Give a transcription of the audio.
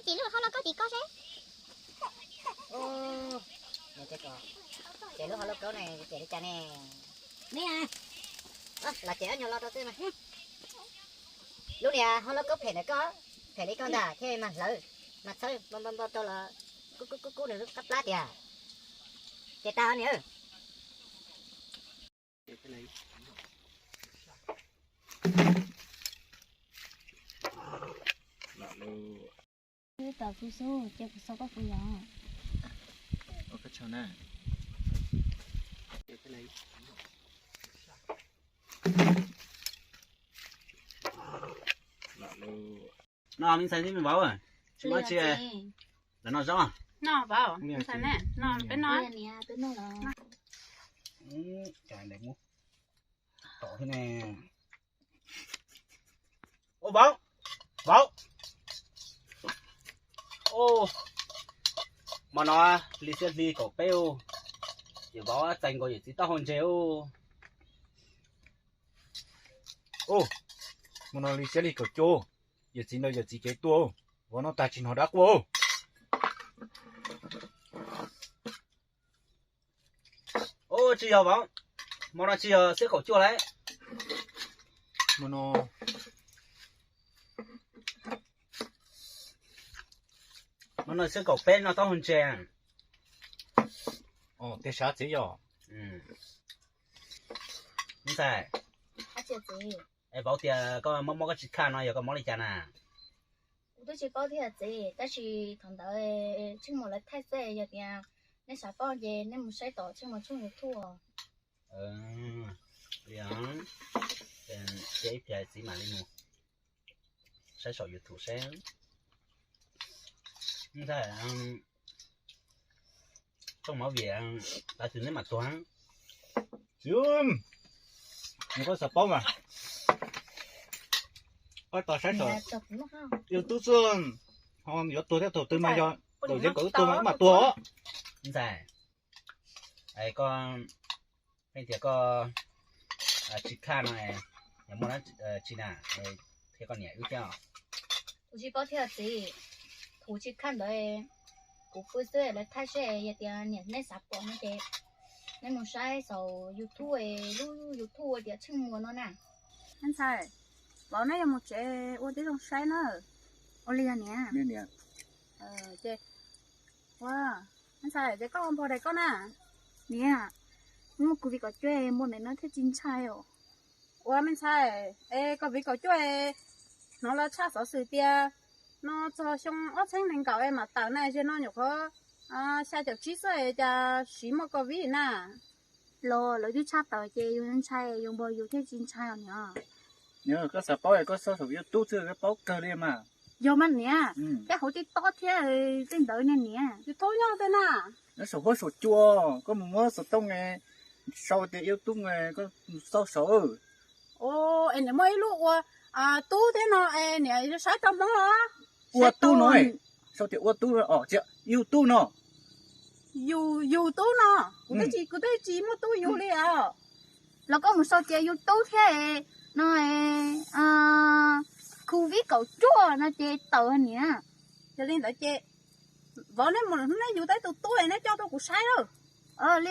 Ces lub hauv lauj kaub tim ko seb. Ces lub hauv lauj kaub ne, ces li cas ne? Los ces ob nyuag lo rau xwb mas. Lub niag hauv lauj kaub phem ntawm koj, phem li koj ntag thiaj mas hlawv mas txhawb npau npau rau los kub kub kub kub nws lub qab plab tiag. Ces tag niam. Wb tau kuv xub ces kuv xav koj kuv yog. No me ntxhais thiab me vauv, tsis muaj tsi, lawv noj zaub. No vauv, me ntxhais ne, no peb noj. Tom thiab ne. Ua vauv, vauv. Hmo no li xiab hli kaum peb, yawm vauv txais nkaus yawm txiv taub hau ntses. Hmo no li xiab hli kaum cuaj, yawm txiv ntawm yawm txiv kev tuaj, vauv noj tag tsis hnov dab quaj. Tsis yog vauv, hmo no tsis yog xiab kaum cuaj lauj. Hmo no, hmo no xiab kaum peb noj taub hau ntses. Tiag sab txiv yog. Ntxhais, es vauv tias koj mob mob koj tsis khaj no yog koj mob li cas na? Kuv twb tsis paub thiab txiv, tab sis thaum ntawd Tsheej Muas lawv thaij xwb, yog tias nej xav paub ces nej mus saib tom Tsheej Muas tshooj YouTube. Ib pliag txiv mam li mus saib saum YouTube seb. Ntxhais, tshooj mov vim, tab sis neb mam tuag. Txiv, nws koj xav paub mas, koj tos saib saum YouTube xwb, ho yuav tuag thiab thaum twg mas yog thaum Zeb kom wb tuag mas wb mam tuag. Ntxhais, koj, pheej tias koj tsis khaj no, yog muaj dab tsi na, thiab koj niam wb thiab. Kuv tsis paub thiab txiv, kuv tsis khaj ntawd, kuv pw xwb lawv thaij seb, yog tias niam neb xav pom no ces neb mus saib saum YouTube, lub YouTube tias Tsheej Muas no na. Me ntxhais, vauv neb yuav mus tsev ua tib zoo saib na. Ua li yog niam. Ces, ua, me ntxhais ces koj npog daim koj na. Niam, muaj kuv viv kaum cuaj npog ntawm no thiaj tsis ntshai os. Ua me ntxhais, es koj viv kaum cuaj, hnov lawv tshaj xov xwm tias no txog xyoo ob txhiab nees nkaum es mam tawm na, zaum no nyuam qhuav xya caum tsib xwb cas siv muaj covid na. Los lawv twb tshaj tawm ces yus ntshai, yus npog yus thiaj tsis ntshai os niam. Niam, koj xav paub koj xauj saum YouTube xwb koj paub kawg li mas. Yog mas niam, koj hauv TikTok thiab tej ntawd ne niam. YouTube nyob twg na? Nyob saum huab saum cua, koj mus muab xov tooj sau tias YouTube koj mus xauj saum. Es niam muaj ib lub ua tub thiab no es niam saib tau Hmoob los? Ua tub no, sau tias ua tub, YouTube no. Yus, yus tub no, kuv twb tsis, kuv twb tsis muaj tub yus li os. Los koj mus sau tias yus tub thiab no, Covid kaum cuaj no ces tawm niam. Yog li ntawd ces vauv neb mus neb yug tau tus tub neb coj tuaj kuv saib lauj. Li